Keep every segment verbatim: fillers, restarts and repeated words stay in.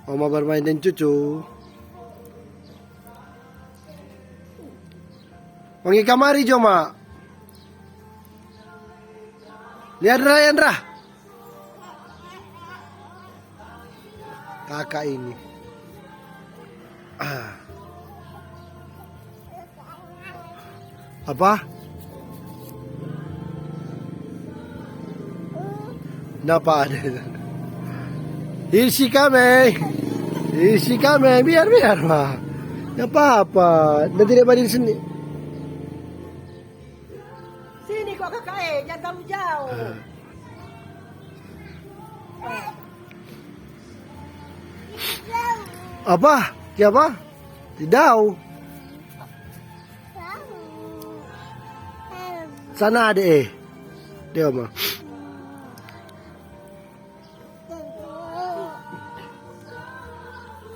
Oma bermain deng cucu. Panggil kamari jo, Ma. Lihat, Ra, Yandra. Kakak ini. Ah. Apa? Napa ada? Isi kami. Isi kami. Biar, biar, Ma. Nggak apa-apa. Nanti dia balik sini. Sini kok, Kakak, eh, jangan terlalu jauh. Apa? Siapa? Tidau. Sana ada, eh. Dia mah.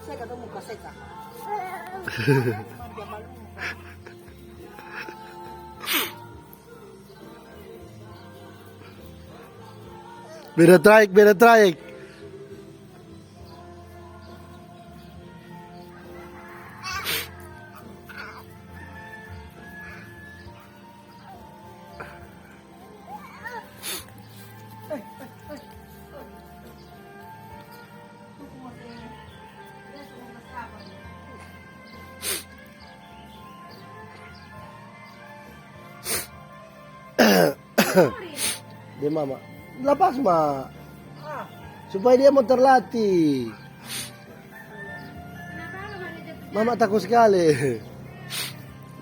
Saya kata muka saya, Kak. Beda traik, beda traik. Dia mama. Lapas, Ma. Supaya dia mau terlatih. Mama takut sekali.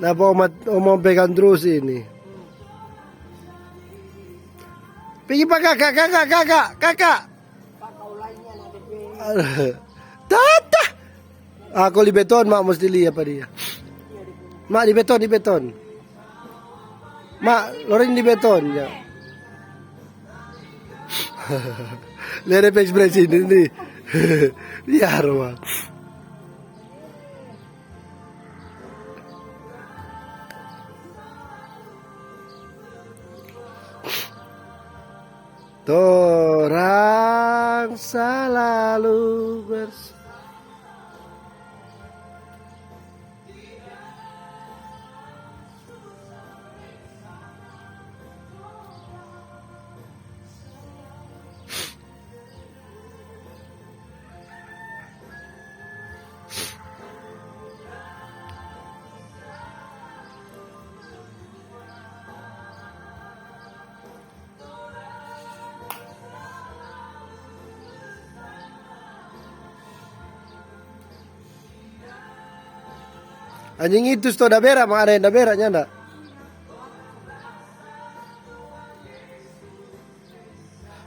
Napa oma, oma pegang terus ini? Pigi pa kakak, kakak, kakak, kakak. Tata. Aku di beton, Mak, mesti lia pa dia. Mak, di beton, di beton. Mak, loring di beton, ya. Lia de pe ekspresi ini, nih. Biar, Mak. Torang salalu bers- Anjing itu sto da bera, ma ada yang da bera nyanda.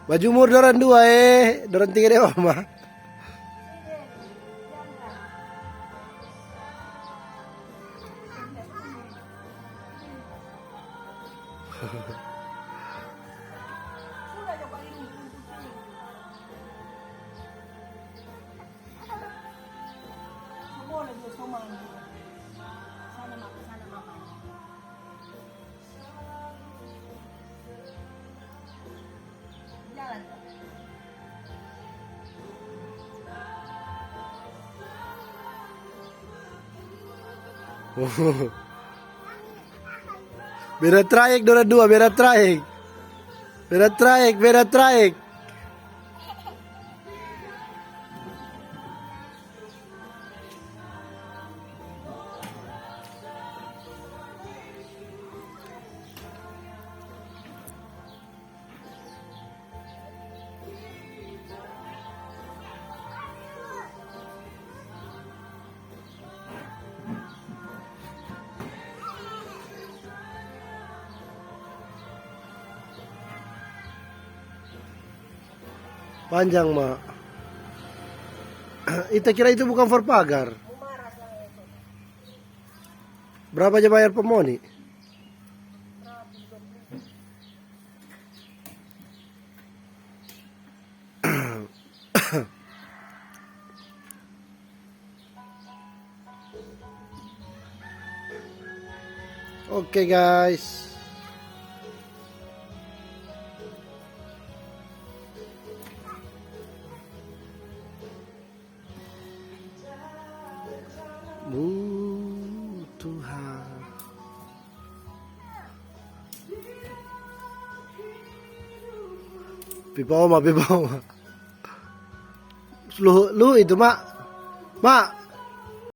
Bajumur dorang dua, eh, dorang tiga dewa, ma. Beda traik, dua dua, beda traik. Beda traik, beda traik. Panjang, ma. Ita kira itu bukan for pagar. Berapa ja bayar pa moni? Oke, guys. Uh, Tuhan. Pipa oma, pipa oma. Lu, lu itu, Mak. Mak,